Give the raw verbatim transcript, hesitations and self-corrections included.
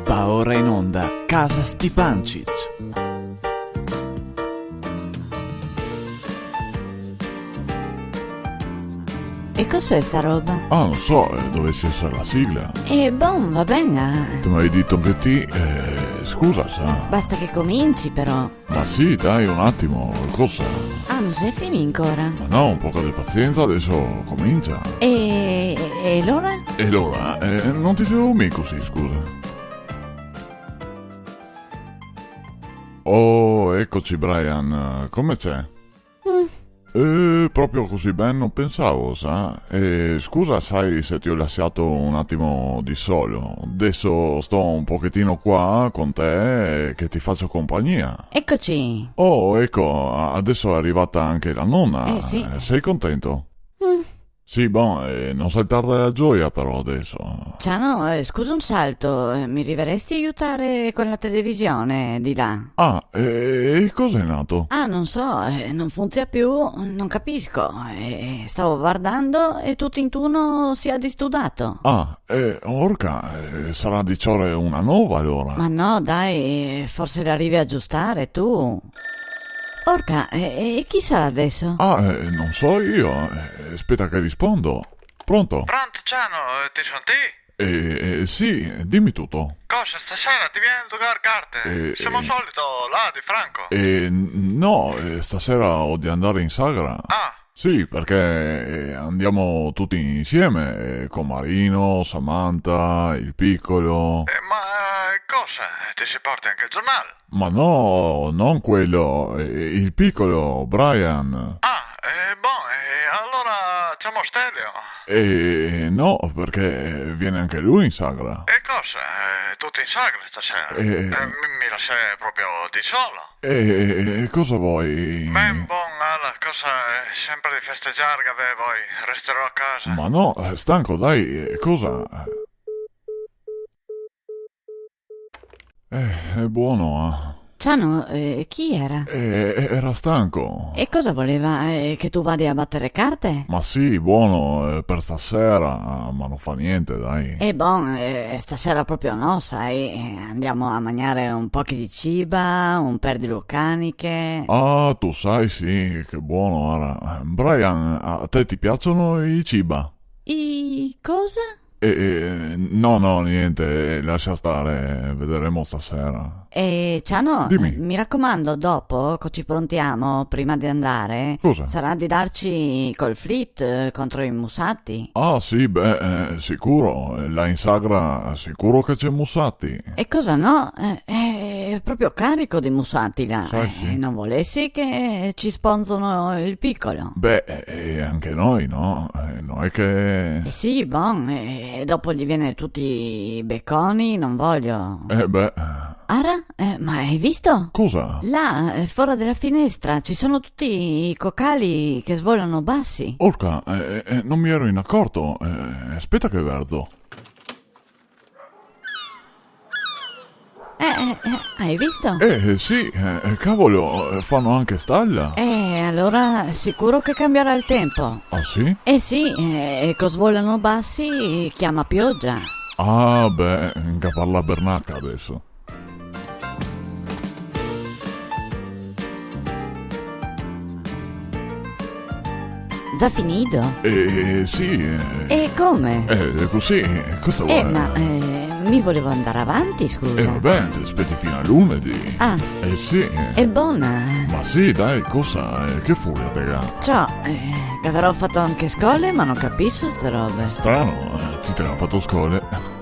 Va ora in onda Casa Stipancich. E cos'è sta roba? Ah, no so, eh, dovesi eser la sigla. Eh, bon, va ben, ah. Te me gavevi dito anche ti, eh, scusa, sa. Basta che cominci, però. Ma sì, dai, un atimo, cosa? Ah, no xe finì ancora? Ma no, un poco de pazienza, deso comincia. E, e alora? E alora? Eh, no te disevo mi cusì, scusa. Oh, ecoci, Brian, come xe? Mm. Eh, proprio cusì ben no pensavo, sa? Eh, scusa, sa, se te go lasà un atimo de solo. Deso sto un pochetin qua con te, eh, che te fazo compagnia. Ecoci. Oh, eco, a-, deso xe rivà anche la nona. Eh, sì. Eh, te son contento? Mm. Sì, bon, eh, no saltar de la gioia però deso. Ciano, eh, scusa un salto, eh, me rivaresi aiutar co la television de là? Ah, e, e cosa xe nato? Ah, no so, eh, no funziona più, no capiso. Eh, stavo vardando e tuto int'un se ga distudà. Ah, eh, orca, eh, sarà de cior una nova alora. Ma no, dai, eh, forse la rivi a giustar ti. Orca, e, e chi sarà deso? Ah, eh, no so mi, eh, speta che rispondo. Pronto? Pronto, Ciano, eh, te son ti? Eh, eh, sì, dime tuto. Cosa, stasera te vien a giugar a carte? Eh, semo eh, solito là de Franco. Eh, n-, no, eh, stasera go de andar in sagra. Ah. Sì, parché, eh, andemo tuti insieme, eh, con Marino, Samantha, el picolo. Eh, ma, eh, cosa? Te se porti anche el giornal? Ma no, no quel, eh, el picolo, Brian. Ah, eh, bon, eh, alora ciamo Stelio. Eh, no, parché vien anche lu in sagra. E cosa? Eh, tuti in sagra stasera? Eh, eh, mi, me lasè proprio de solo. Eh, eh, cosa te vol? Ben, bon, ala, cosa, eh, senpre de festegiar, che te vol? Resterò a casa. Ma no, eh, stanco, dai, eh, cosa? Eh, xe bon, ah. Ciano, eh, chi iera? Eh, eh, iera stanco. E cosa voleva, eh, che te vadi a bater carte? Ma sì, bon, eh, par stasera, ma no fa gnente, dai. E bon, eh, stasera proprio no, sa, eh, andemo a magnar un pochi de ciba, un per de lucaniche. Ah, te sa, sì, che bon, ara. Brian, a te te piaxono i ciba? I cosa? Eh, eh, no, no, gnente, lasa star, vederemo stasera. Eh, Ciano, dime. Mi racomando, dopo, co se prontemo, prima de andar, cosa? Sarà de darse col flit, eh, contro i musati. Ah, sì, beh, eh, sicuro, là in sagra sicuro che xe musati. E cosa no? Eh, eh, xe proprio carico de musati là. Sa, eh, sì. No volesi che se sponzono el picolo? Beh, eh, anche noi, no? Eh, no xe che... Eh sì, bon, eh, dopo ghe vien tuti i beconi, no vojo. Eh, beh. Ara, eh, ma te ga visto? Cosa? Là, eh, fora de la finestra, ghe xe tuti i cocali che svola basi. Orca, eh, eh, no me iero inacorto. Eh, speta che verzo. Eh, eh, eh, te ga visto? Eh, eh, sì, eh, eh, cavolo, eh, fa anche stala. Eh, alora sicuro che canbiarà el tenpo. Ah, sì? Eh sì, eh, co svola basi, ciama piogia. Ah, beh, ga parlà Bernaca deso. Za finì? Eh, sì, eh. E come? Eh, cusì, cosa te vol? Eh, ma, eh, mi volevo andar avanti, scusa. Eh, va ben, te speti fin a lunedì. Ah. Eh, sì, eh. E bon. Ma sì, dai, cosa, eh, che furia te ga? Ciò, eh, che gavarò fato anche scole, ma no capiso ste robe. Strano, eh, ti te ga fato scole?